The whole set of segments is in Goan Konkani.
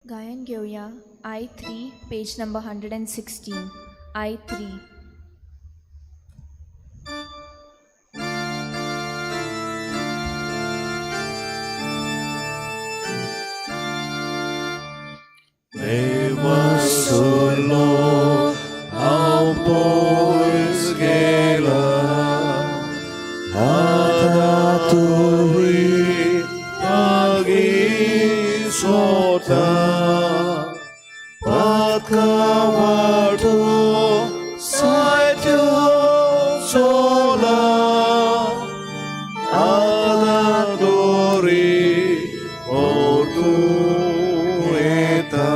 गायन घेवया I 3 page number 116 I 3. देवासलो हांव पयस गेला आतां तुवें लागीं सोता पातका वाटो सायत्यो सोला आतां तरी परतून येता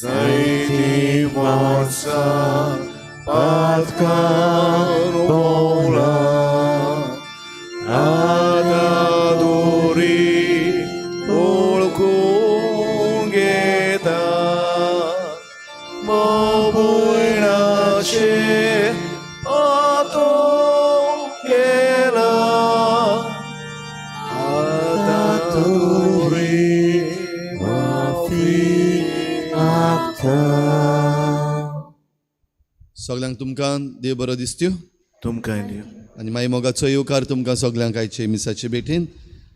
जायतीं वर्सां पातकान भोंवला आतां तरी वळखून घेता भयणाचेर पातक केला आतां तरी माफी मागता. सगल्यांक तुमकां देव बरो दिसत्यो. तुमकां देव. आनी मागीर मोगाचो येवकार तुमकां सगल्यांक आयचे मिसाचे भेटीन.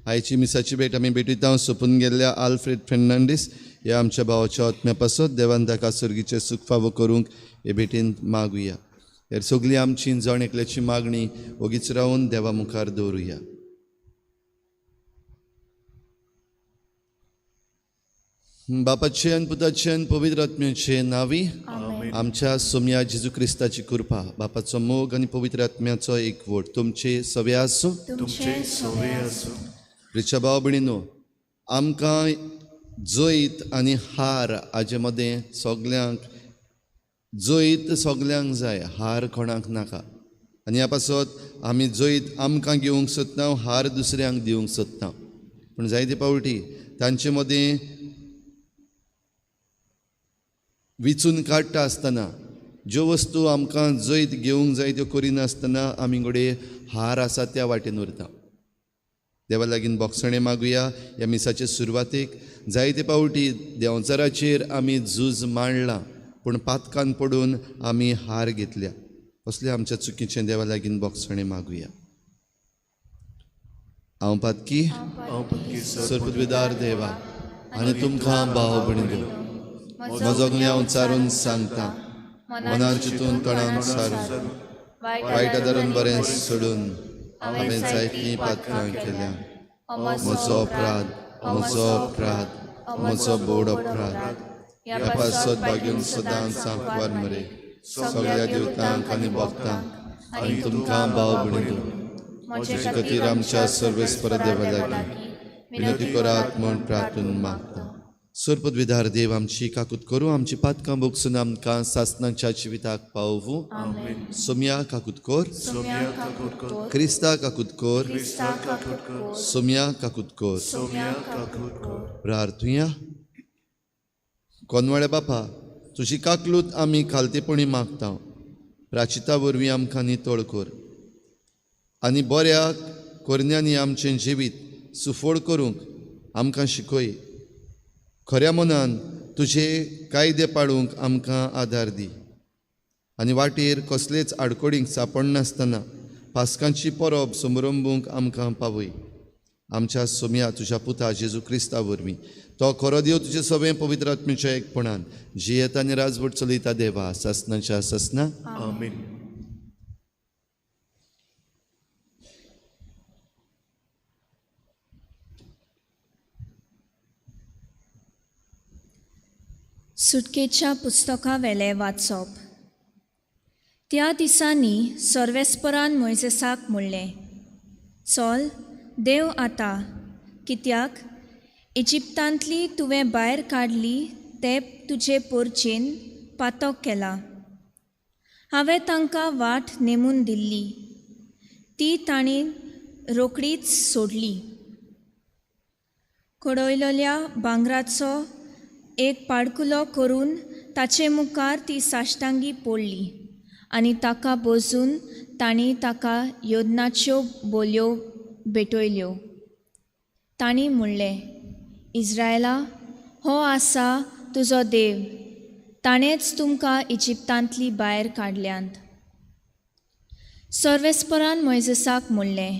आयची मिसाची भेट आमी भेटयता सोंपून गेल्ल्या आल्फ्रेड फेर्नांडीस ह्या आमच्या भावाच्या आत्म्या पासत देवान ताका सर्गीचें सूख फावो करूंक हे भेटीन मागुया. हेर सगळी आमची जण एकल्याची मागणी ओगीच रावन देवा मुखार दवरुया. बापाचे आनी पुताचे आनी पवित्र आत्म्याचे नांवी आमच्या सोम्या जेजू क्रिस्ताची कृपा, बापाचो मोग आनी पवित्र आत्म्याचो एकवट तुमचे सवे आसूं. तुमचे सवे आसूं. प्रिच्या भाव भयणीनो, आमकां जैत आनी हार हाजे मदें सगल्यांक जैत सगल्यांक जाय, हार कोणाक नाका. आनी ह्या पासत आमी जैत आमकां घेवंक सोदता, हार दुसऱ्यांक दिवंक सोदता. पूण जायते फावटी तांचे मदें विचून काडटा आसतना ज्यो वस्तू आमकां जैत घेवंक जाय त्यो करिनासतना आमी घडये हार आसा त्या वाटेन उरता. देवा लागीं बोगसणें मागुया. ह्या मिसाचे सुरवातेक जायते फावटी देंवचाराचेर आमी झूज मांडलां, पूण पातकान पडून आमी हार घेतल्या. कसले आमच्या चुकीचें देवा लागीं बोगसणें मागुया. हांव पातकी सरपदविदार देवा आनी तुमकां भाव भयणीनो म्हजो हांव चारून सांगता, मनार चिंतून तोंडान सारून वायट आदारून बरें सोडून हांवें जायतीं पातकां केल्या. म्हजो अपराध, म्हजो अपराध, म्हजो बोड अपराध. ह्या पासत भाग्यून सदांच सांकवार मरे सगळ्या देवतांक आनी भक्तांक आनी तुमकां भाव भयणीनो म्हजे खातीर आमच्या सर्वेस्पर देवा लागीं विनंती करात म्हूण प्रार्थून मागता. सरपदविदार देव आमची काकूत करूं, आमची पातकां भोगसून आमकां सासनाच्या जिविताक पावोवूं. सोम्या काकूत कर, क्रिस्ता काकूत कर, सोम्या काकूत कर. प्रार्थुया. कोनवाळे बापा, तुजी काकलूत आमी खालतेपणी मागता, प्राचिता वरवीं आमकां नितळ कर आनी बऱ्या करण्यांनी आमचें जिवीत सुफळ करूंक आमकां शिकय. खऱ्या मनान तुजे कायदे पाळूंक आमकां आदार दी आनी वाटेर कसलेच आडकोडींक सापडनासतना पास्कांची परब समरंबूंक आमकां पावय. आमच्या सोम्या तुज्या पुता जेजू क्रिस्ता वरवीं, तो खरो देव तुजे सगळें पवित्र आत्म्याच्या एकपणान जियेता आनी राजवट चलयता देवा सासनाच्या सासना. आमेन. सुटकेच्या पुस्तका वेलें वाचप. त्या दिसांनी सर्वेस्परान मोयजेसाक म्हणलें, चल देव आतां, कित्याक इजिप्तांतली तुवें भायर काडली ते तुजे पोरचेन पातक केला. हांवें तांकां वाट नेमून दिल्ली, ती तांणी रोखडीच सोडली. कडयलेल्या भांगराचो एक पाडकुलो करून ताचे मुखार ती साश्टांगी पडली आनी ताका बसून तांणी ताका योदनाच्यो बोलयो भेटयल्यो. तांणी म्हणलें, इज्रायला, हो आसा तुजो देव, ताणेंच तुमकां इजिप्तांतली भायर काडल्यांत. सर्वेस्परान मोयजेसाक म्हणलें,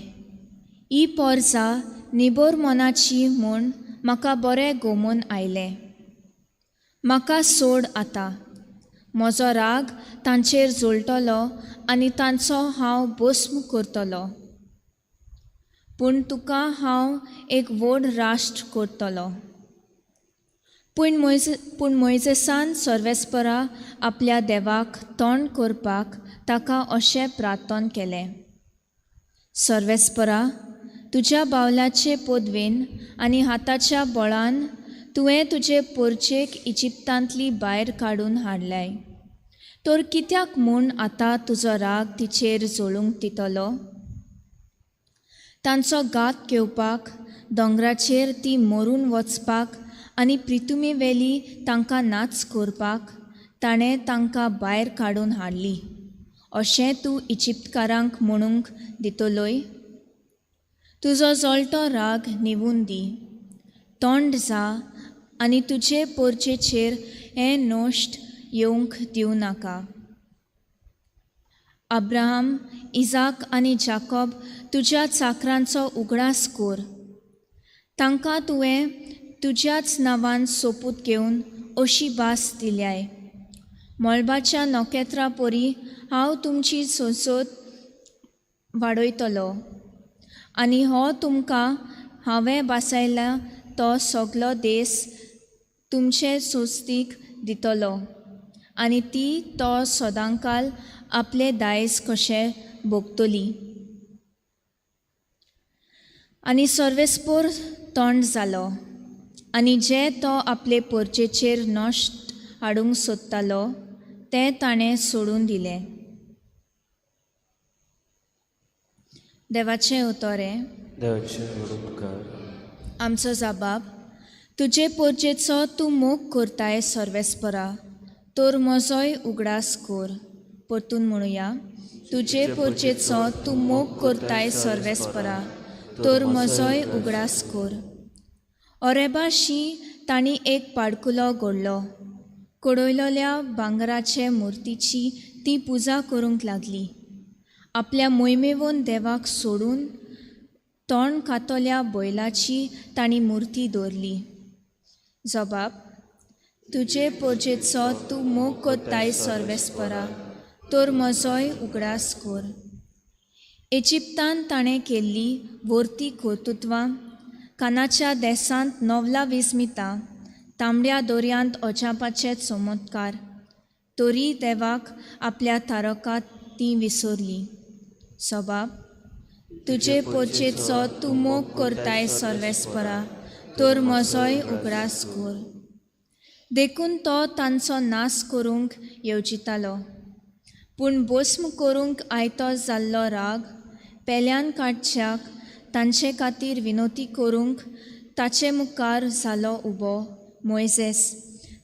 ही पोरजा निबोर मनाची म्हूण म्हाका बरें गोमून आयलें. म्हाका सोड आतां, म्हजो राग तांचेर जोळटलो आनी तांचो हांव भस्म करतलो. पूण तुका हांव एक व्हड राष्ट्र करतलो. पूण मोयजेसान सर्वेस्परा आपल्या देवाक तोंड करपाक ताका अशें प्रार्थन केलें, सर्वेस्परा, तुज्या बावल्याचे पदवेन आनी हाताच्या बळान तुवें तुजे पोरचेक इजिप्तांतली भायर काडून हाडल्याय, तर कित्याक म्हूण आतां तुजो राग तिचेर जळूंक दितलो? तांचो घात घेवपाक, दोंगराचेर ती मरून वचपाक आनी प्रितुमेवेली तांकां नाच करपाक ताणें तांकां भायर काडून हाडली, अशें तूं इजिप्तकारांक म्हणूंक दितलोय? तुजो जळटो राग न्हिवून दी, तोंड जा आनी तुजे पोरचेचेर हें नश्ट येवंक दिवं नाका. अब्राहम, इजाक आनी जाकोब तुज्या चाकरांचो उगडास कर. तांकां तुवें तुज्याच नांवान सोपूत घेवन अशी भास दिल्याय, मळबाच्या नखेत्रां परी हांव तुमची संसद वाडयतलो आनी हो तुमकां हांवें बासायला तो सगलो देस तुमचे सोस्तीक दितलो आनी ती तो सदांकाल आपले दायज कशें भोगतली. आनी सर्वेस्पोर तोंड जालो आनी जे तो आपले पोरचेचेर नश्ट हाडूंक सोदतालो तें ताणें सोडून दिलें. देवाचें उतोरें. आमचो जबाब, तुजे पोरचेचो तूं मोग करताय सर्वेस्परा, तर म्हजोय उगडास कर. परतून म्हणुया, तुजे पोरचेचो तूं मोग करताय सर्वेस्परा, तर म्हजोय उगडास कर. ओरेबाशी तांणी एक पाडकुलो घडलो, कडयलोल्या भांगराचे मुर्तीची ती पुजा करूंक लागली. आपल्या मोहिमेवन देवाक सोडून तोंड खातोल्या बैलाची तांणी मुर्ती दवरली. जबाब, तुजे पोरचेचो तूं मोग करताय सर्वेस्परा, तर म्हजोय उगडास कर. इजिप्तान ताणें केल्ली वर्ती कर्तृत्वां, कानाच्या देसांत नवला विस्मिता, तांबड्या दोरयांत अजापाचे चमत्कार, तरी देवाक आपल्या तारकात ती विसरली. सबाब, तुजे पोरचेचो तूं मोग करताय सर्वेस्परा, तर म्हजोय उगडास कर. देखून तो तांचो नाश करूंक येवजितालो, पूण भस्म करूंक आयतो जाल्लो राग पेल्यान काडच्याक तांचे खातीर विनोती करूंक ताचे मुखार जालो उबो मोयजेस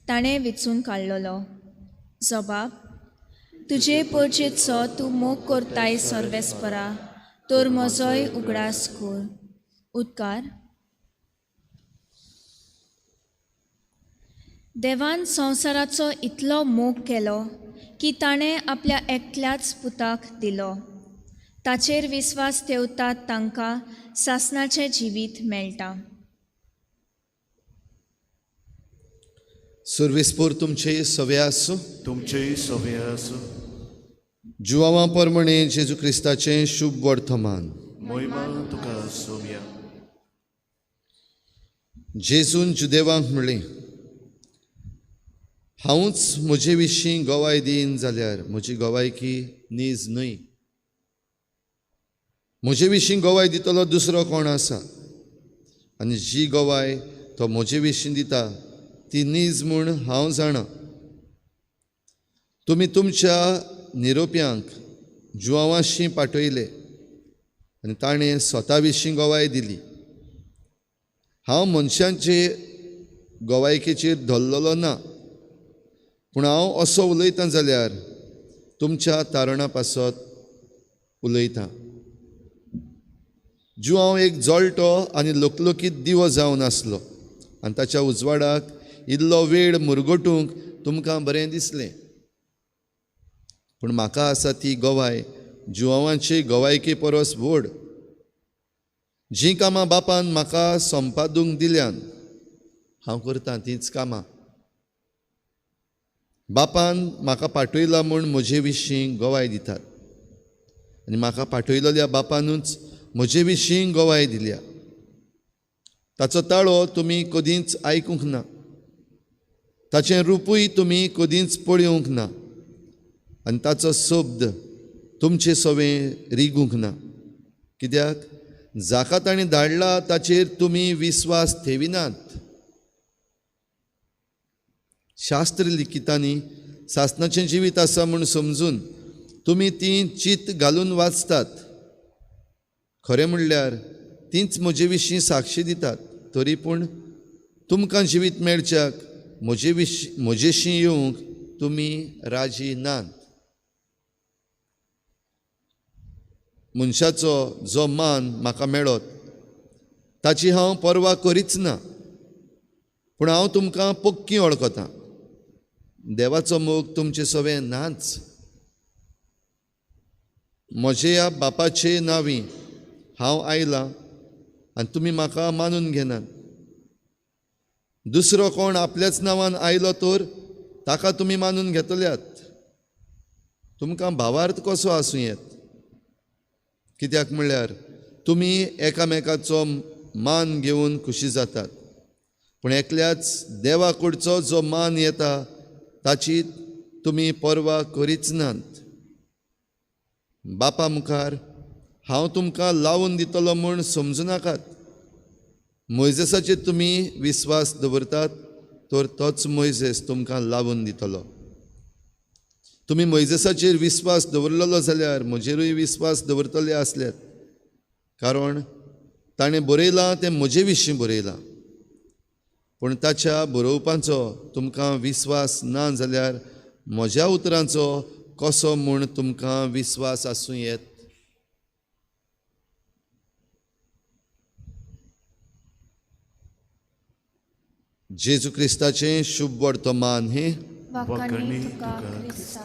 ताणें विचून काडलेलो. जबाब, तुजे पोरचेचो तूं मोग करताय सर्वेस्परा, तर म्हजोय उगडास कर. उदकार. देवान संवसाराचो इतलो मोग केलो की ताणें आपल्या एकल्याच पुताक दिलो. ताचेर विस्वास ठेवतात तांकां सासणाचें जिवीत मेळटा. सर्वेस्पोर तुमचे सवे आसूं. तुमचेय सवे आसूं. जुवांवा परमणे जेजू क्रिस्ताचें शुभ वर्तमान. मोहिमा तुका सोम्या. जेजून जुदेवांक म्हणलें, हांवूच म्हजे विशीं गवाय दीन जाल्यार म्हजी गवायकी नीज न्हय. म्हजे विशीं गवाय दितलो दुसरो कोण आसा, आनी जी गवाय तो म्हजे विशीं दिता ती नीज म्हूण हांव जाणा. तुमी तुमच्या निरोप्यांक जुवांवाशी पाठयले आनी ताणें स्वता विशीं गवाय दिली. हांव मनशांचे गवायकेचेर धरलेलो ना, पूण हांव असो उलयतां जाल्यार तुमच्या तारणा पासत उलयतां. जुवांव एक जळटो आनी लकलकीत दिवो जावन आसलो आनी ताच्या उजवाडाक इल्लो वेळ मुरगटूंक तुमकां बरें दिसलें. पूण म्हाका आसा ती गवाय जुवांवांची गवायकी परस व्हड. जीं कामां बापान म्हाका संपादूंक दिल्यान हांव करतां तींच कामां. बापान म्हाका पाठयला म्हूण म्हजे विशीं गवाय दितात आनी म्हाका पाठयलेल्या बापानूच म्हजे विशीं गवाय दिल्या. ताचो ताळो तुमी कदींच आयकूंक ना, ताचें रुपूय तुमी कदींच पळोवंक ना आनी ताचो शब्द तुमचे सवें रिगूंक ना. कित्याक जाका ताणें धाडला ताचेर तुमी विस्वास ठेविनात. शास्त्र लिखितांनी सासणाचें जिवीत आसा म्हूण समजून तुमी तीं चीत घालून वाचतात. खरें म्हणल्यार तींच म्हजे विशीं साक्षी दितात. तरी पूण तुमकां जिवीत मेळच्याक म्हजे विशीं म्हजेशी येवंक तुमी राजी नात. मनशाचो जो मान म्हाका मेळत ताची हांव पर्वा करीच ना, पूण हांव तुमकां पक्की वळखतां. देवाचो मोग तुमचे सवें नाच. म्हजे ह्या बापाचे नांवी हांव आयलां आनी तुमी म्हाका मानून घेनात. दुसरो कोण आपल्याच नांवान आयलो तर ताका तुमी मानून घेतल्यात. तुमकां भावार्थ कसो आसूं येत? कित्याक म्हणल्यार तुमी एकामेकाचो मान घेवन खुशी जातात, पूण एकल्याच देवा कडचो जो मान येता ताची तुमी पर्वा करीच नात. बापा मुखार हांव तुमकां लावन दितलो म्हूण समजू नाकात. मोयजेसाचेर तुमी विस्वास दवरतात तर तोच मोयजेस तुमकां लावन दितलो. तुमी मोयजेसाचेर विस्वास दवरलेलो जाल्यार म्हजेरूय विस्वास दवरतले आसल्यात, कारण ताणें बरयलां तें म्हजे विशीं बरयलां. पूण ताच्या बरोवपाचो तुमकां विस्वास ना जाल्यार म्हज्या उतरांचो कसो म्हूण तुमकां विस्वास आसूं येत? जेजू क्रिस्ताचें शुभ वर्तमान हें. वाखाणणी तुका क्रिस्ता.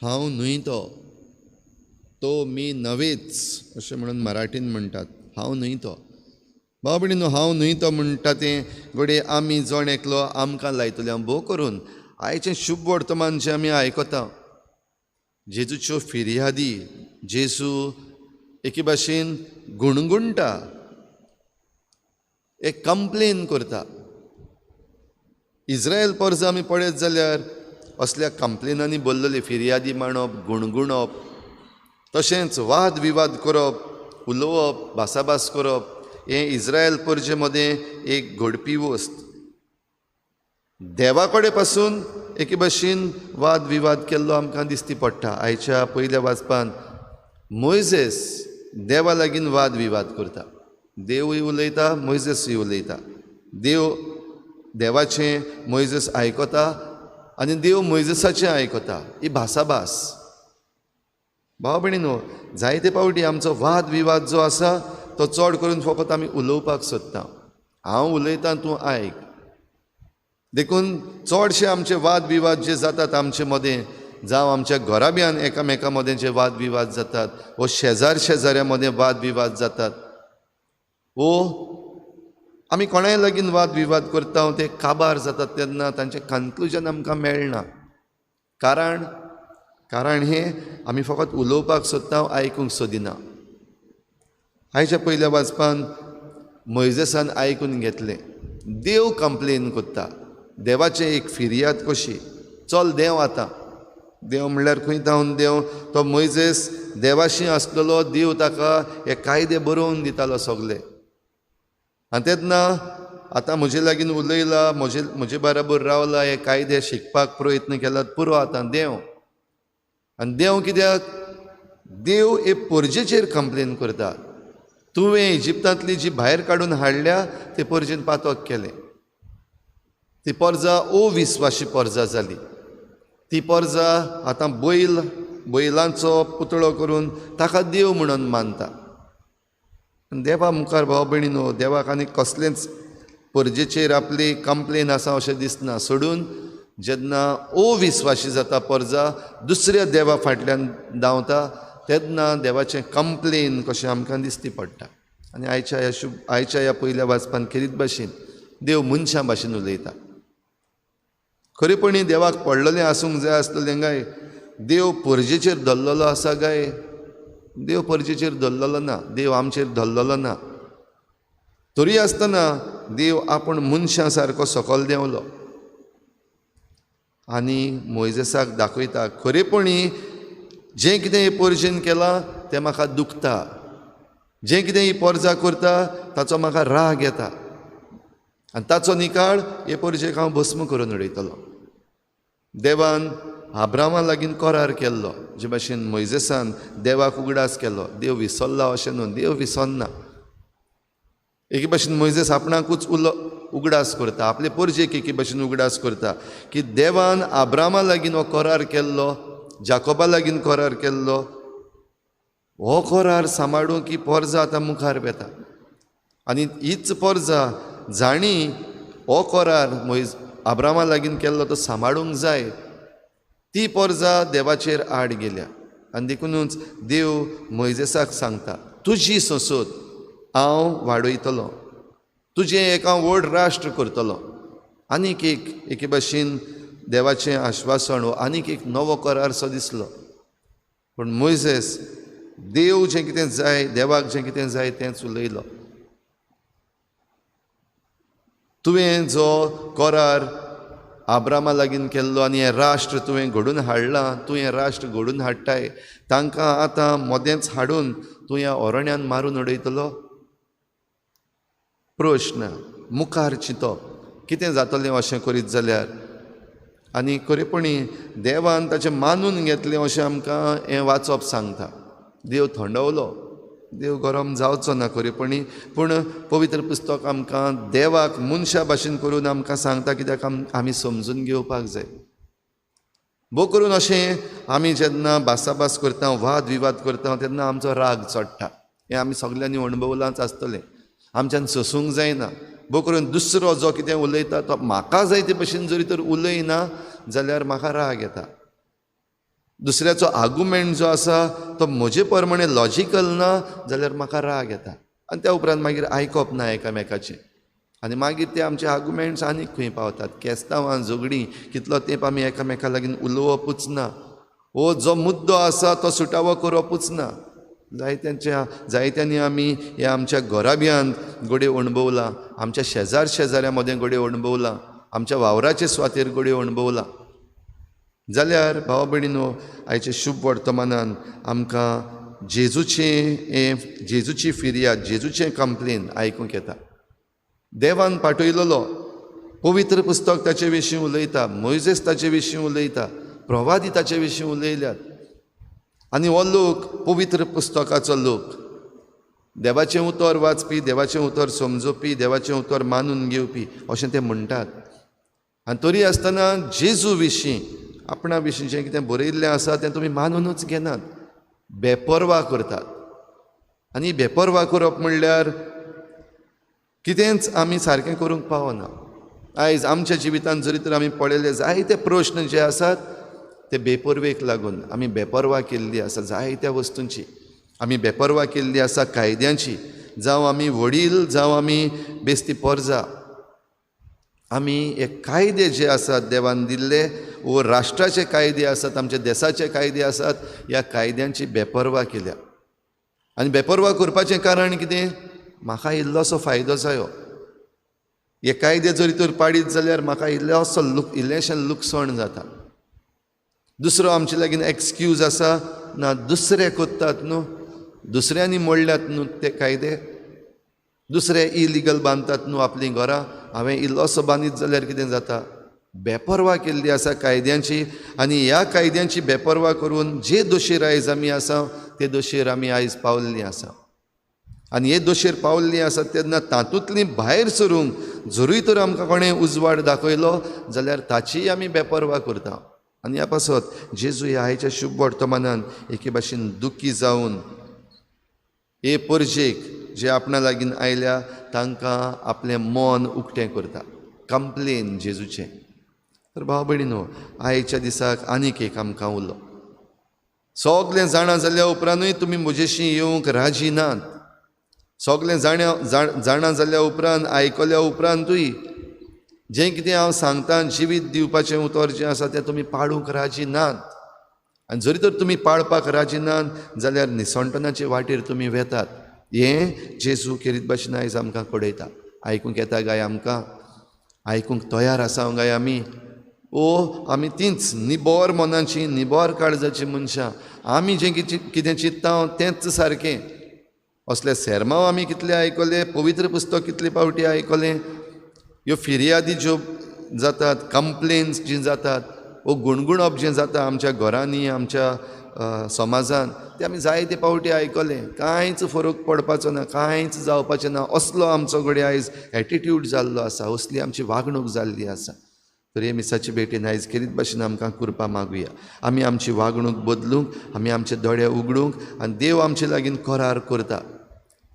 हांव न्हय तो, तो मी नव्हेच अशें म्हणून मराठीन म्हणटात. हांव न्हय तो. भाव भयणीनो, हांव न्हय तो म्हणटा तें घडये आमी जण एकलो आमकां लायतले. भोव करून आयचें शुभ वर्तमान जें आमी आयकता, जेजूच्यो फिर्यादी, जेजू एके भाशेन गुणगुणटा, एक कंप्लेन करता. इस्रायल परजा आमी पळयत जाल्यार असल्या कंप्लेनांनी भरलेली, फिर्यादी मांडप, गुणगुणप, तशेंच वाद विवाद करप, उलोवप, भासाभास करप हें इस्रायल परजे मदें एक घडपी वस्त. देवा कडेन पासून एके भाशेन वाद विवाद केल्लो आमकां दिसती पडटा. आयच्या पयल्या वाचपान मोयजेस देवा लागीं वाद विवाद करता. देवूय उलयता, मोयजेसूय उलयता. देव देवाचें मोयजेस आयकता आनी देव मोयजेसाचें आयकता. ही भासाभास. भाव भयणीनो, जायते पावटी आमचो वाद विवाद जो आसा तो चड करून फकत आमी उलोवपाक सोदता. हांव उलयतां, तूं आयक. देखून चडशे आमचे वाद विवाद जे जातात आमचे मदें, जावं आमच्या घराब्यान एकामेका मदें जे वाद विवाद जातात, वो शेजार शेजाऱ्या मदें वाद विवाद जातात, वो आमी कोणाय लागीं वाद विवाद करता ते काबार जातात तेन्ना तांचें कन्क्लुजन आमकां मेळना. कारण कारण हें आमी फकत उलोवपाक सोदता, आयकूंक सोदिना. आयच्या पयल्या वाचपान मोयजेसान आयकून घेतलें. देव कंप्लेन करता, देवाचें एक फिर्याद कशी, चल देव आतां. देव म्हणल्यार खंय जावन देव, तो मोयजेस देवाशी आसलेलो. देव ताका हे कायदे बरोवन दितालो सगले. आनी तेन्ना आतां म्हजे लागीं उलयला, म्हजे बराबर रावला, हे कायदे शिकपाक प्रयत्न केला, पुरो आतां देव. आनी देव कित्याक, देव एक परजेचेर कंप्लेन करता. तुवें इजिप्तांतली जी भायर काडून हाडल्या ते परजेन पातक केलें. ती परजा अविस्वाशी परजा जाली. ती परजा आतां बैलांचो पुतळो करून ताका देव म्हणून मानता. देवा मुखार भाव भयणीनो, देवाक आनी कसलेंच परजेचेर आपली कंप्लेन आसा अशें दिसना. सोडून जेन्ना अविस्वाशी जाता परजा, दुसऱ्या देवा फाटल्यान धांवता, तेन्ना देवाचें कंप्लेन कशें आमकां दिसती पडटा. आनी आयच्या ह्या पयल्या वाचपान खेरीत भाशेन देव मनशां भाशेन उलयता. खरेपणी देवाक पडलेलें आसूंक जाय आसलें काय देव परजेचेर धरलेलो आसा काय? देव परजेचेर धरलेलो ना, देव आमचेर धरलेलो ना. तरी आसतना देव आपूण मनशां सारको सकयल देंवलो आनी मोयजेसाक दाखयता खरेपणी जें कितें हे परजेन केलां तें म्हाका दुखता, जें कितें ही परजा करता ताचो म्हाका राग येता आनी ताचो निकाळ हे परजेक हांव भस्म करून उडयतलो. देवान आब्रामा लागीं करार केल्लो, जे भाशेन मोयजेसान देवाक उगडास केलो. देव विसरला अशें न्हू, देव विसरना. एके भाशेन मोयजेस आपणाकूच उगडास करता, आपले परजेक एके भाशेन उगडास करता की देवान आब्रामा लागीं हो करार केल्लो, जाकोबा लागीं करार केल्लो, हो करार सांबाळूंक ही परजा आतां मुखार वेता. आनी हीच परजा जाणी हो करार आब्रामा लागीं केल्लो तो सांबाळूंक जाय, ती परजा देवाचेर आड गेल्या. आनी देखुनूच देव मोयजेसाक सांगता, तुजी संसद हांव वाडयतलो, तुजें एक हांव व्हड राष्ट्र करतलो. आनीक एक एके भाशेन देवाचें आश्वासन हो आनीक एक नवो करार सो दिसलो. पूण मोयजेस देव जें कितें जाय, देवाक जें कितें जाय तेंच उलयलो. तुवें जो करार आब्रामा लागीं केल्लो आनी हें राष्ट्र तुवें घडून हाडलां, तूं हें राष्ट्र घडून हाडटाय, तांकां आतां मदेंच हाडून तूं ह्या अरण्यान मारून उडयतलो? प्रश्न मुखार चिंतप कितें जातलें अशें करीत जाल्यार. आनी खरेपणी देवान ताचें मानून घेतलें अशें आमकां हें वाचप सांगता. देव थंडवलो, देव गरम जावचो ना खरेपणी, पूण पवित्र पुस्तक आमकां देवाक मनशा भाशेन करून आमकां सांगता, कित्याक आमी समजून घेवपाक जाय. भोव करून अशें आमी जेन्ना भासाभास करता, वाद विवाद करता, तेन्ना आमचो राग चडटा. हें आमी सगल्यांनी अणभवलांच आसतलें. आमच्यान सोसूंक जायना. भोव करून दुसरो जो कितें उलयता तो म्हाका जाय ते भशेन जरी तर उलयना जाल्यार म्हाका राग येता. दुसऱ्याचो आर्गुमेंट जो आसा तो म्हजे प्रमाणे लॉजिकल ना जाल्यार म्हाका राग येता. आनी त्या उपरांत मागीर आयकप ना एकामेकाचें, आनी मागीर ते आमचे आर्गुमेंट्स आनीक खंय पावतात. केस्तांवां, झगडीं, कितलो तेंप आमी एकामेका लागीं उलोवपूच ना, हो जो मुद्दो आसा तो सुटावो करपूच ना. जायत्यांनी आमी ह्या आमच्या घराब्यांत घडये अणभवलां, आमच्या शेजार शेजाऱ्यां मदें घडये अणभवलां, आमच्या वावराचे सुवातेर घडये अणभवलां. जाल्यार भाव भयणीनो, आयचे शुभ वर्तमानान आमकां जेजूचें जेजूची फिर्याद, जेजूचें कंप्लेन आयकूंक येता. देवान पाठयलेलो पवित्र पुस्तक ताचे विशीं उलयता, मोयजेस ताचे विशीं उलयता, प्रवादी ताचे विशीं उलयल्यात. आनी हो लोक पवित्र पुस्तकाचो लोक, देवाचें उतर वाचपी, देवाचें उतर समजोवपी, देवाचें उतर मानून घेवपी अशें ते म्हणटात. आनी तरी आसतना जेजू विशीं, आपणा विशीं जें कितें बरयिल्लें आसा तें तुमी मानुनूच घेनात, बेपर्वा करतात. आनी बेपर्वा करप म्हणल्यार कितेंच आमी सारकें करूंक पावना. आयज आमच्या जिवितांत जरी तर आमी पळयले जायते प्रश्न जे आसात ते बेपर्वेक लागून आमी बेपर्वा केल्ली आसा. जायत्या वस्तूंची आमी बेपर्वा केल्ली आसा, कायद्यांची, जावं आमी वडील, जावं आमी बेस्ती पोरजा, आमी हे कायदे जे आसात देवान दिल्ले वो राष्ट्राचे कायदे आसात, आमच्या देसाचे कायदे आसात, ह्या कायद्यांची बेपर्वा केल्या. आनी बेपर्वा करपाचें कारण कितें? म्हाका इल्लोसो फायदो जायो. हे कायदे जरी तर पाडीत जाल्यार म्हाका इल्लोसो इल्लेशें लुकसाण जाता. दुसरो आमचे लागीं एक्सक्यूज आसा, ना दुसरे करतात न्हू, दुसऱ्यांनी मोडल्यात न्हू ते कायदे, दुसरे इलिगल बांदतात न्हू आपलीं घरां, हांवें इल्लोसो बांदीत जाल्यार कितें जाता? बेपर्वा केल्ली आसा कायद्यांची. आनी ह्या कायद्यांची बेपर्वा करून जे दोशीर आयज आमी आसा ते दोशीर आमी आयज पावल्लीं आसा. आनी हे दोशीर पावल्लीं आसा तेन्ना तातूंतलीं भायर सरूंक जरूय तर आमकां कोणें उजवाड दाखयलो जाल्यार ताचीय आमी बेपर्वा करता. आनी ह्या पासत जेजू ह्या आयच्या शुभ वर्तमानान एके भाशेन दुखी जावन हे परजेक जे आपणा लागीं आयल्या तांकां आपलें मन उक्तें करता, कंप्लेन जेजूचें. तर भाव भयणीनो, आयच्या दिसाक आनीक एक आमकां उरलो. सगलें जाणा जाल्या उपरांतूय तुमी म्हजेशी येवंक राजी नात. सगलें जाणा जाल्या उपरांत, आयकल्या उपरांतूय जें कितें हांव सांगता जिवीत दिवपाचें उतर जें आसा तें तुमी पाळूंक राजी नात. आनी जरी तर तुमी पाळपाक राजी नात जाल्यार निसणटनाचे वाटेर तुमी वेतात. हें जेजू खेरीत भाशेन आयज आमकां कळयता. आयकूंक येता काय आमकां? आयकूंक तयार आसा काय आमी? ओ आमी तींच निबोर मनाची, निबोर काळजाची मनशां. आमी जें कितें चिंत्ता तेंच सारकें. असले सेरमांव आमी कितले आयकले, पवित्र पुस्तक कितले पावटी आयकलें. ह्यो फिर्यादी ज्यो जातात, कंप्लेन्स जी जातात, वो गुणगुणप जें जाता आमच्या घरांनी, आमच्या समाजान, तें आमी जायते पावटी आयकलें. कांयच फरक पडपाचो ना, कांयच जावपाचें ना, असलो आमचो घडये आयज एटिट्यूड जाल्लो आसा, असली आमची वागणूक जाल्ली आसा. तर हे मिसाचे भेटेन आयज खेरीत भाशेन आमकां कृपा मागुया. आमी आमची वागणूक बदलूंक, आमी आमचे दोळे उगडूंक आनी देव आमचे लागीं करार करता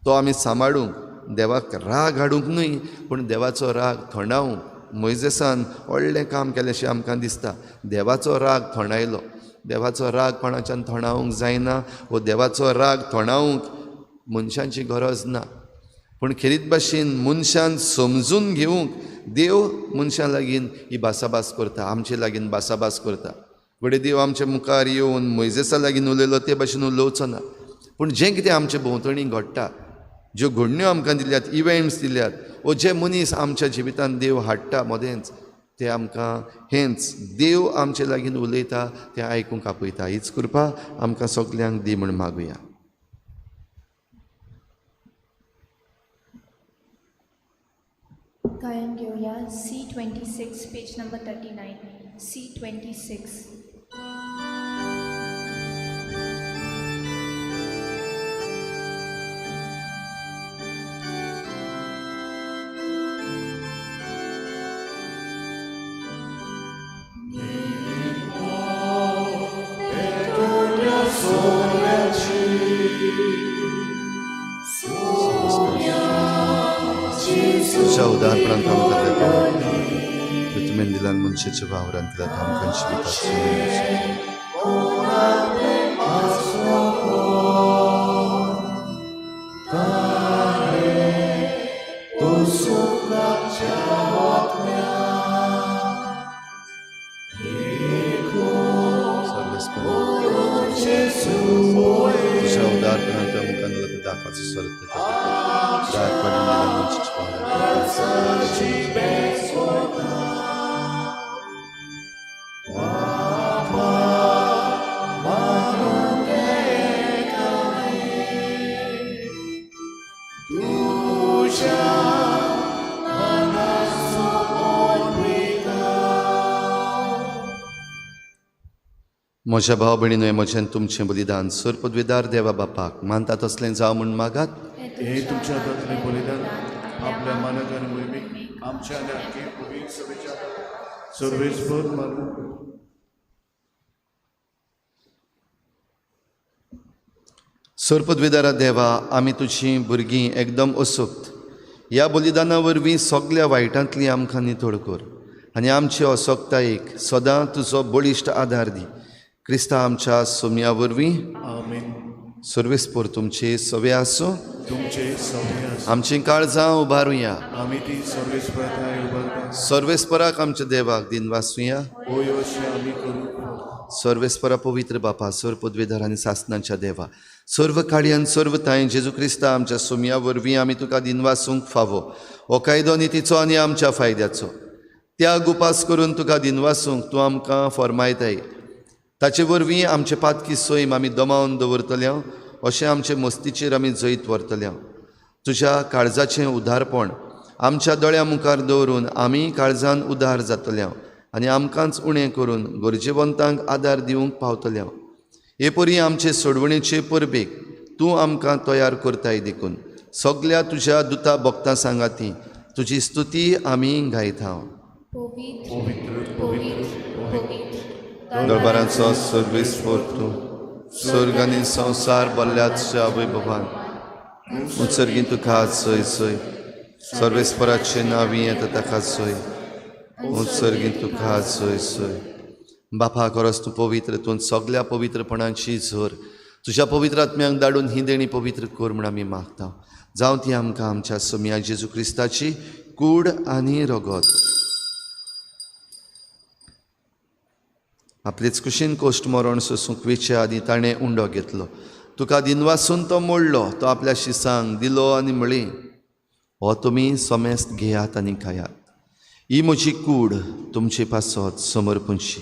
तो आमी सांबाळूंक, देवाक राग हाडूंक न्हय पूण देवाचो राग थंडावंक. मोयजेसान व्हडलें काम केलें आमकां दिसता. देवाचो राग थंडायलो. देवाचो राग कोणाच्यान थंडावंक जायना, वो देवाचो राग थंडावंक मनशांची गरज ना. पूण खेरीत भाशेन मनशान समजून घेवंक देव मनशां लागीं ही भासाभास करता, आमचे लागीं भासाभास करता. घडये देव आमचे मुखार येवन मोयजेसा लागीं उलयलो ते भाशेन उलोवचो ना, पूण जें कितें आमचे भोंवतणी घडटा, ज्यो घडण्यो आमकां दिल्यात, इव्हेंट्स दिल्यात, वो जे मनीस आमच्या जिवितांत देव हाडटा मदेंच, ते आमकां हेंच देव आमचे लागीं उलयता तें आयकूंक आपयता. हीच कृपा आमकां सगल्यांक दी म्हूण मागुया. गायन घेवया C26 page number 39. C26. तुझ्या उदारपणान आमकां तें तुवें दिल्यान मनशाच्या वावरान दिल्यात आमकां जिविताचो. तुझ्या उदारपणान आमकां दिला तें दाखवाचो सर्त म्हज्या भाव भयणीनो, म्हजें तुमचें बलिदान सर पदवीदार देवा बापाक मानता तसलें जावं म्हूण मागात. हे तुमच्या हातांतलें बलिदान आपल्या मानक आनी मोहिमेक आमच्या आनी आख्खे पवित्र सभेच्या सर्वेस्पर मानून. सर पदवीदारा देवा, आमी तुजीं भुरगीं एकदम असक्त. ह्या बलिदाना वरवीं सगल्या वायटांतली आमकां नितळ कर आनी आमचे असक्तायेक सदां तुजो बळिश्ट आदार दी. क्रिस्ता आमच्या सोम्या वरवीं. आमेन. सर्वेस्पर तुमचे सवे आसूं, तुमचे सवे आसूं. आमचीं काळजां उबारुया, आमी ती सर्वेस्पराक उबारता. सर्वेस्पराक आमच्या देवाक दिनवासुया. होय अशें आमी करूं. सर्वेस्परा पवित्र बापा, सर्व पदवीधर आनी सासनाच्या देवा, सर्व काळयान सर्व तांय जेजू क्रिस्ता आमच्या सोम्या वरवीं आमी तुका दिनवासूंक फावो. हो कायदो नितीचो आनी आमच्या फायद्याचो. त्याग उपास करून तुका दिनवासूंक तूं आमकां फॉर्मायताय. ताचे वरवीं आमचे पातकी सैम आमी दमावन दवरतले, अशें आमचे मस्तीचेर आमी जैत व्हरतले. तुज्या काळजाचें उदारपण आमच्या दोळ्या मुखार दवरून आमी काळजान उदार जातले आनी आमकांच उणें करून गरजेवंतांक आदार दिवंक पावतले. हे परी आमचे सोडवणेचे परबेक तूं आमकां तयार करताय देखून सगल्या तुज्या दुता भक्तां सांगाती तुजी स्तुती आमी गायता. पवित्र पवित्र पवित्र दरबारांचो सर्वेस्पर तूं, स्वर्ग आनी संवसार भरल्याच्या वैभवान. उत्सर्गीन तुका सोय सोय, सर्वेस्पराचे नांवी येता ताका सोय, उत्सर्गीन तुका सोय सोय. बापा खरोच तूं पवित्र, तूं सगल्या पवित्रपणाची झर, तुज्या पवित्र आत्म्यांक धाडून ही देणी पवित्र कर म्हूण आमी मागता. जावं ती आमकां आमच्या सोमया जेजू क्रिस्ताची कूड आनी रगत. आपलेच कुशीन कोश्ट मरण सोसूंक वेचे आदीं ताणें उंडो घेतलो, तुका दिनवासून तो मोडलो, तो आपल्या शिसांक दिलो आनी म्हळी, हो तुमी समेस्त घेयात आनी खायात, ही म्हजी कूड तुमचे पासत समर्पणशी.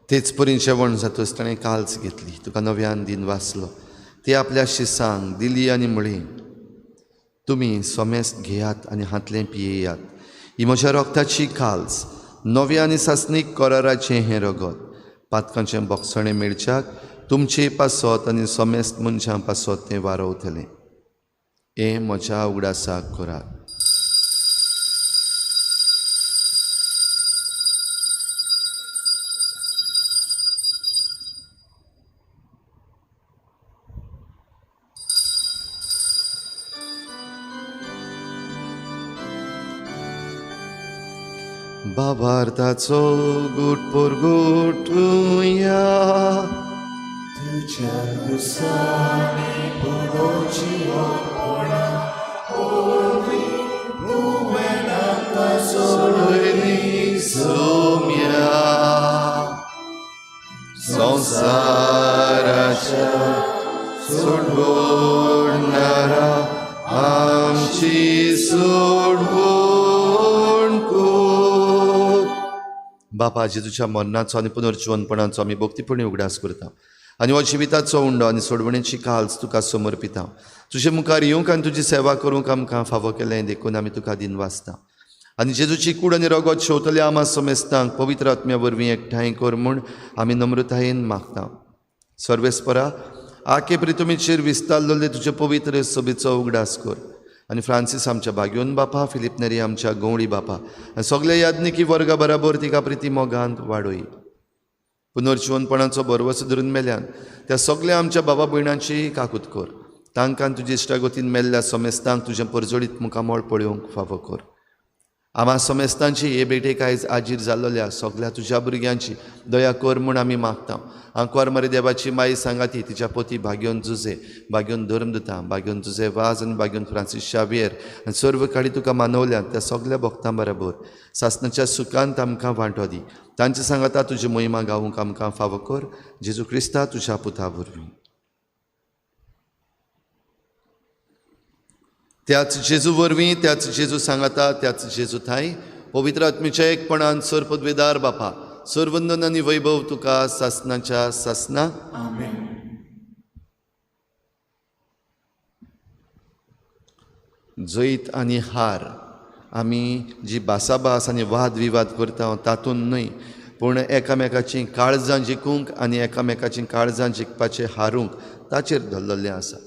तेच परीन जेवण जातच ताणें काल्स घेतली, तुका नव्यान दिन वाचलो, ती आपल्या शिसांक दिली आनी म्हळी, तुमी समेस्त घेयात आनी हांतलें पियेयात, ही म्हज्या रोगताची काल्स, नव्या आनी सासणीक कराराचें हें रगत, पातकांचें बोगसणें मेळच्याक तुमचे पासत आनी समेस्त मनशां पासत तें वारवतलें. हें म्हज्या उगडासाक करात. बाबार्थाचो गुट परगटुया, तुज्या गुसांनी पुरोची ओडपणां वरवीं तुवें आमकां सोडयली सोम्या, संवसाराच्या सोडवणारा आमची सोडवण कर. बापा जेजूच्या मरणाचो आनी पुनर्जिवनपणाचो आमी भक्तीपणी उगडास करता आनी हो जिविताचो उंडो आनी सोडवणेची काल्स तुका समर्पिता. तुजे मुखार येवंक आनी तुजी सेवा करूंक आमकां फावो केलें देखून आमी तुका दिनवासता. आनी जेजूची कूड आनी रगत शेवतल्या आमा समेस्तांक पवित्र आत्म्या वरवीं एकठांय कर म्हूण आमी नम्रतायेन मागता. सर्वेस्परा आके प्रितुमीचेर विस्तारलेले तुजे पवित्र सभेचो उगडास कर आनी फ्रांसीस आमच्या भाग्योन बापा, फिलीप नेरी आमच्या गवळी बापा आनी सगल्या याज्ञिकी वर्गा बराबर तिका प्रिती मोगांत वाडय. पुनर्जिवनपणाचो भरवसो धरून मेल्यान त्या सगल्या आमच्या बाबा भयणांची काकूत कर, तांकां तुजे इश्टागतीन मेल्ल्या समेस्तांक तुजें परजळीत मुखामळ पळोवंक फावो कर. आमा समेस्तांची हे भेटेक आयज आजीर जाल्लोल्या सगल्या तुज्या भुरग्यांची दया कर म्हूण आमी मागता. आंकवार मरे देवाची माई सांगाती तिच्या पोती भाग्योन जुजे, भाग्योन धर्मदुता, भाग्योन जुजे वाज आनी भाग्योन फ्रांसीस शावियर आनी सर्व काळी तुका मानवल्यात त्या सगल्या भक्तां बराबर सासणाच्या सुखांत आमकां वांटो दी. तांचे सांगाता तुजी महिमा गावूंक आमकां फावो कर, जेजू क्रिस्ता तुज्या पुता वरवीं. त्याच जेजू वरवीं, त्याच जेजू सांगाता, त्याच जेजू थांय पवित्र आत्मेच्या एकपणान सर पदवेदार बापा, सर्वंदन आनी वैभव तुका सासणाच्या सासना. आमेन. जैत आनी हार आमी जी भासाभास आनी वाद विवाद करता तातूंत न्हय, पूण एकामेकाचीं काळजां जिखूंक आनी एकामेकाचीं काळजां जिखपाचें हारूंक ताचेर धरलेलें आसा.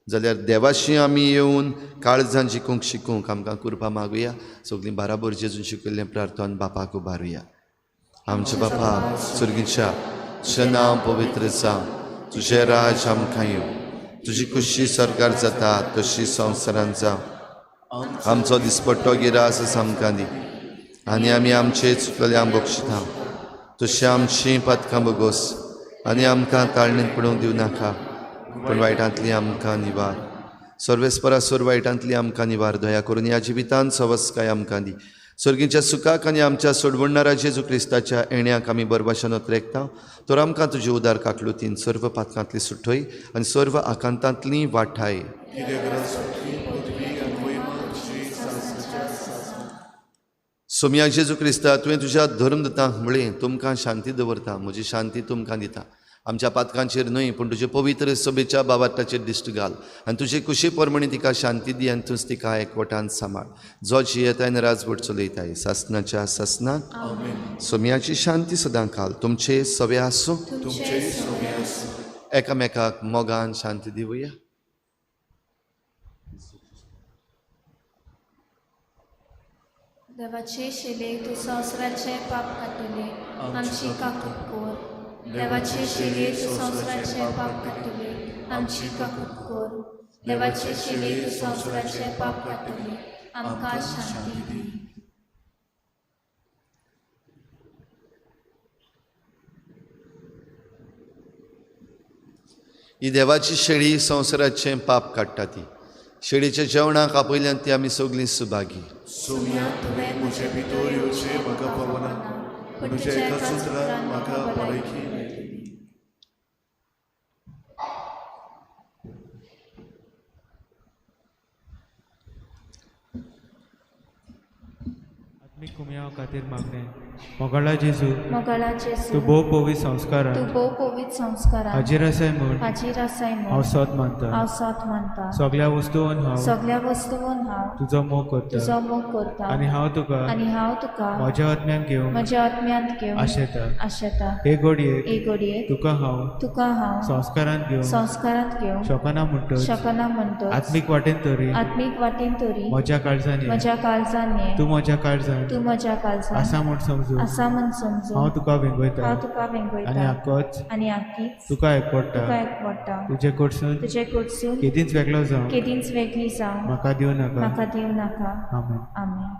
जाल्यार देवाशी आमी येवन काळजां जिखूंक शिकूंक आमकां कृपा मागुया. सगळीं बाराबर जेजून शिकयल्लें प्रार्थन बापाक उबारुया. आमच्या बापा स्वर्गीच्या, तुजें नांव पवित्र जावं, तुजें राज आमकां येवं, तुजी खुशी सरकार जाता तशी संवसारांत जावं. आमचो दिसपट्टो गिरास आमकां दी आनी आमी आमचे चुकलेल्यांक बक्षिता तशी आमची पातकां बगोस आनी आमकां ताळणींत पडूंक दिवं नाका, पूण वायटांतली आमकां निवार. सर्वेस्परा सोर वायटांतली आमकां निवार. दया करून ह्या जिवितांत सवस्काय आमकां दी. सर्गीच्या सुखाक आनी आमच्या सोडवणणारा जेजू क्रिस्ताच्या येण्याक आमी बरबाशान रेखता, तर आमकां तुजी उदार काकलुतीन सर्व पातकांतली सुटय आनी सर्व आकांतांतली वाठाय. सोमया जेजू क्रिस्ता, तुवें तुज्या धर्मदूतांक म्हळें, तुमकां शांती दवरता, म्हजी शांती तुमकां दिता. आमच्या पातकांचेर न्हय पूण तुजे पवित्र सभेच्या बाबाटाचेर दिश्ट घाल आनी तुजे कुशी प्रमाणे तिका शांती दी आनी तूंच तिका एकवटान सांबाळ, जो जियेताय आनी राजवट चलयताय सासणाच्या सासणाक. सोमयाची शांती सदां काल तुमचे सवे आसूं. एकामेकाक मोगान शांती दिवया. देवाचे शिले तूं संवसाराचें पाप काडटले, आमची काकूट कर. देवाचे शिले तूं संवसाराचें पाप काडटले, आमची काकूट कर. देवाचे शिले तूं संवसाराचें पाप काडटले, आमकां शांती दी. ही देवाची शेळी संवसाराचें पाप काडटा. ती शेळीच्या जेवणाक आपयल्यान ती आमी सगळीं सुभागी. सोम्या, तुवें म्हजे भितर येवचें म्हाका पावना, पूण तुज्या एकाच उतरान म्हाका भलायकी मेळटली. आत्मीक कुमयाव खातीर मागणें. मोगाळा जेजू, मोगाळा जेजू, तूं भोव पवित्र संस्कारान, तूं भोव पवित्र संस्कारान हाजीर आसाय म्हूण, हाजीर आसाय म्हूण हांव सोद मानता. हांव सोद मानता. सगळ्या वस्तून हांव, सगळ्या वस्तून हांव तुजो मोग करता, तुजो मोग करता. आनी हांव तुका, आनी हांव तुका म्हज्या आत्म्यान घेवंक, म्हज्या आत्म्यांत घेवंक आशेता. आशेता. हे घडयेक, हे घडयेक तुका हांव, तुका हांव संस्कारांत घेवंक, संस्कारांत घेवंक शकना म्हणटच, शकना म्हणटच, आत्मीक वाटेन तरी, आत्मीक वाटेन तरी म्हज्या काळजान ये, म्हज्या काळजान ये, तूं म्हज्या काळजान, तूं म्हज्या काळजान आसा म्हूण समजून, आसा म्हूण समजून, हांव तुका वेंगयता, हांव तुका वेंगयता, आनी आकोच, आनी आकीच तुका एकवडटा, तुका एकवडटा. तुजे कडसून, तुजे कडसून केदींच वेगळो जावं, केदींच वेगळी जावं म्हाका दिवं नाका, म्हाका दिवं नाका. आमेन. आमेन.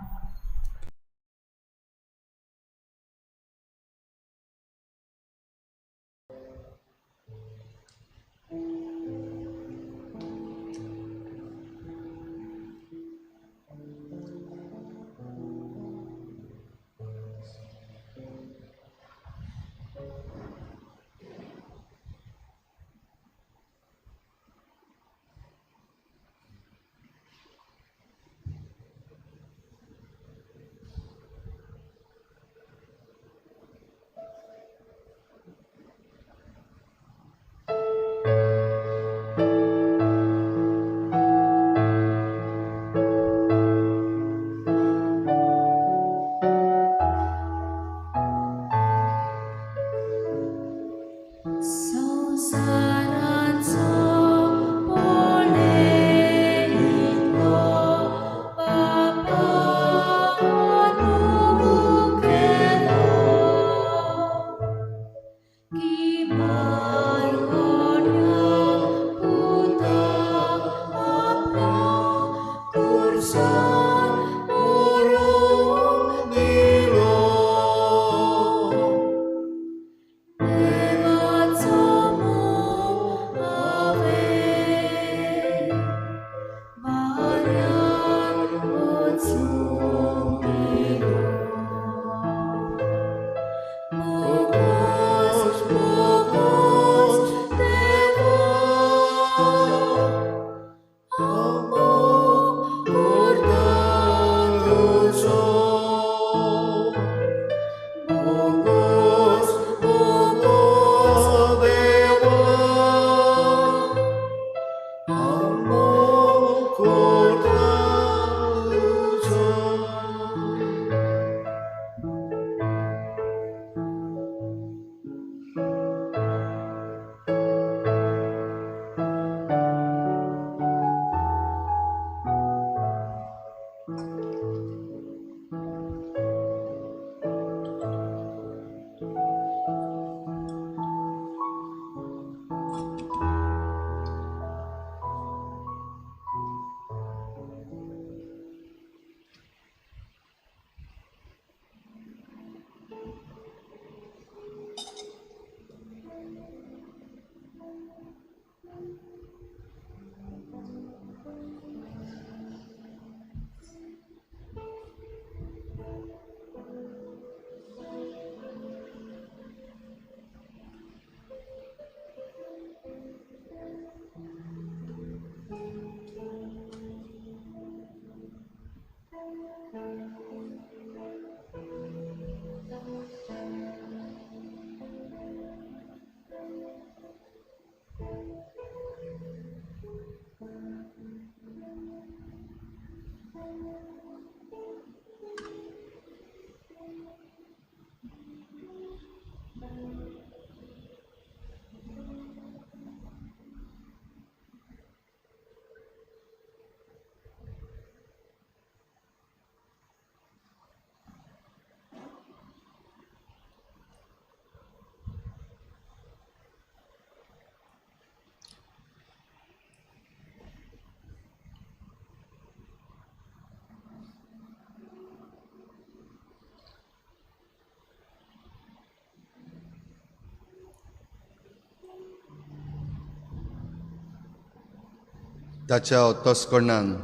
ताच्या ओतोसकोणान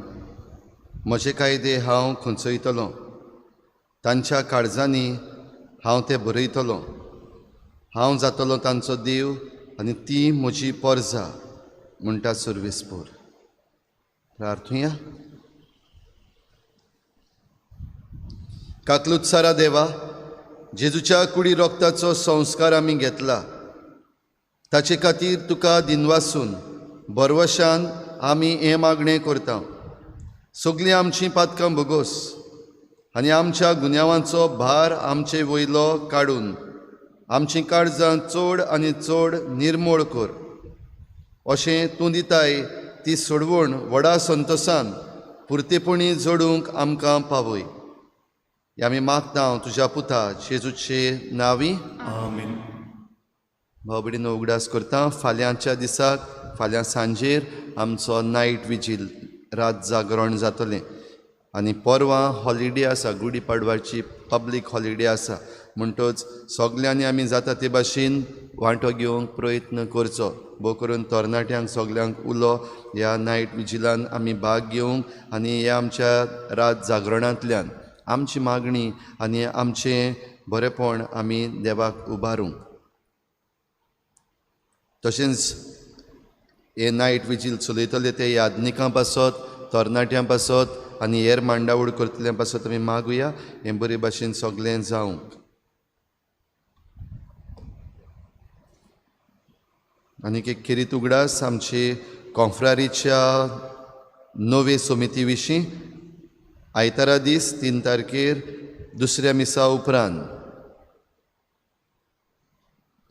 म्हजे कायदे हांव खुंचयतलो, तांच्या काळजांनी हांव ते बरयतलो. हांव जातलो तांचो देव आनी ती म्हजी पोरजा, म्हणटा सुर्वेस्पोर. प्रार्थुया. काकलुत्सारा देवा, जेजूच्या कुडी रोगताचो संस्कार आमी घेतला, ताचे खातीर तुका दिनवासून बरवशान आमी हें मागणें करता. सगळीं आमचीं पातकां भोगोस आनी आमच्या गुन्यांवांचो भार आमचे वयलो काडून आमचीं काळजां चड आनी चड निर्मोळ कर. अशें तूं दिताय ती सोडवण व्हडा संतोसान पुरतेपणी जोडूंक आमकां पावय. आमी मागता तुज्या पुता जेजूचे नांवी, आमेन. भाव भयणीनो, उगडास करता फाल्यांच्या दिसाक, फाल्यां सांजेर आमचो नायट विजील, रात जागरण जातलें आनी परवां हॉलिडे आसा, गुडी पाडवाची पब्लीक हॉलिडे आसा. म्हणटच सगल्यांनी आमी जाता ते भाशेन वांटो घेवंक प्रयत्न करचो. भोव करून तरणाट्यांक सगल्यांक उलो ह्या नायट विजिलान आमी भाग घेवंक आनी ह्या आमच्या रात जागरणांतल्यान आमची मागणी आनी आमचें बरेंपण आमी देवाक उबारूंक. तशेंच हे नायट विजील चलयतले ते यादनिकां पासत, तरणाट्यां पासत आनी हेर मांडावळ करतल्या पासत आमी मागुया हें बरे भाशेन सगळें जावंक. आनीक एक खेरीत उगडास आमची कॉन्फ्रारीच्या नवे समिती विशीं. आयतारा दीस 3 तारखेर दुसऱ्या मिसा उपरांत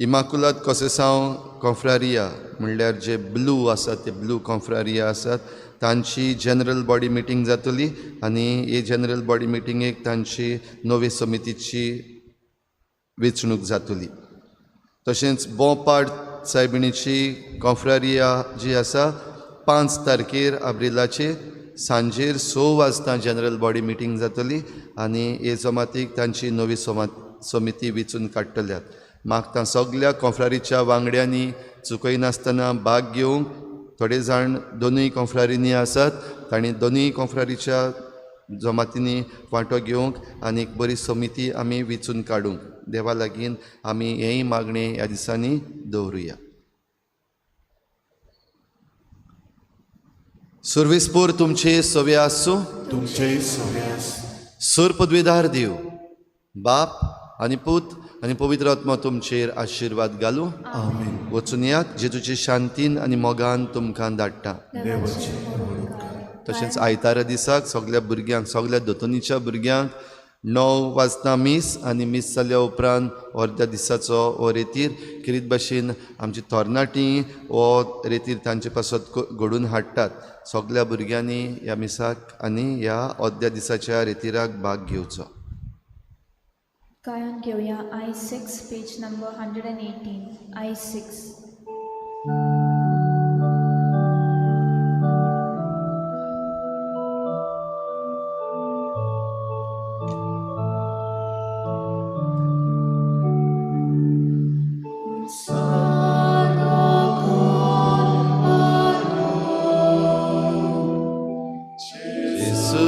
इमाकुलात कोसेसांव कॉन्फ्रारिया, म्हणल्यार जे ब्लू आसात ते ब्लू कॉन्फ्रारिया आसात, तांची जनरल बॉडी मिटींग जातली आनी हे जनरल बॉडी मिटिंगेक तांची नवे समितीची वेंचणूक जातली. तशेंच बोपाड सायबिणीची कॉन्फ्रारिया जी आसा 5 तारखेर आब्रिलाचे सांजेर 6 वाजता जनरल बॉडी मिटींग जातली आनी हे जमातीक तांची नवी समिती वेंचून काडटल्यात. मागता सगल्या कॉन्फ्रारीच्या वांगड्यांनी चुकयनासतना भाग घेवंक. थोडे जाण दोनूय कॉन्फ्रारींनी आसात, तांणी दोनूय कॉन्फ्रारीच्या जमातींनी वांटो घेवंक आनी एक बरी समिती आमी वेंचून काडूंक. देवा लागीं आमी हेंय मागणें ह्या दिसांनी दवरुया. सुर्वेस्पोर तुमचे सवे आसूं, तुमचे सवे आसूं. सूर पदवीदार देव बाप आनी पूत आनी पवित्र आत्मा तुमचेर आशिर्वाद घालूं. आमेन. वचून यात, जेजूचे शांतीन आनी मोगान तुमकां धाडटा. तशेंच आयतारा दिसाक सगल्या भुरग्यांक, सगल्या दोतोनीच्या भुरग्यांक 9 वाजता मीस आनी मीस जाल्या उपरांत अर्द्या दिसाचो हो रेतीर खेरीत भाशेन आमची तरणाटीं हो रेतीर तांचे पासत घडून हाडटात. सगल्या भुरग्यांनी ह्या मिसाक आनी ह्या अर्द्या दिसाच्या रेतिराक भाग घेवचो. गायन घेवया I6 page number 118. I6. Gesù,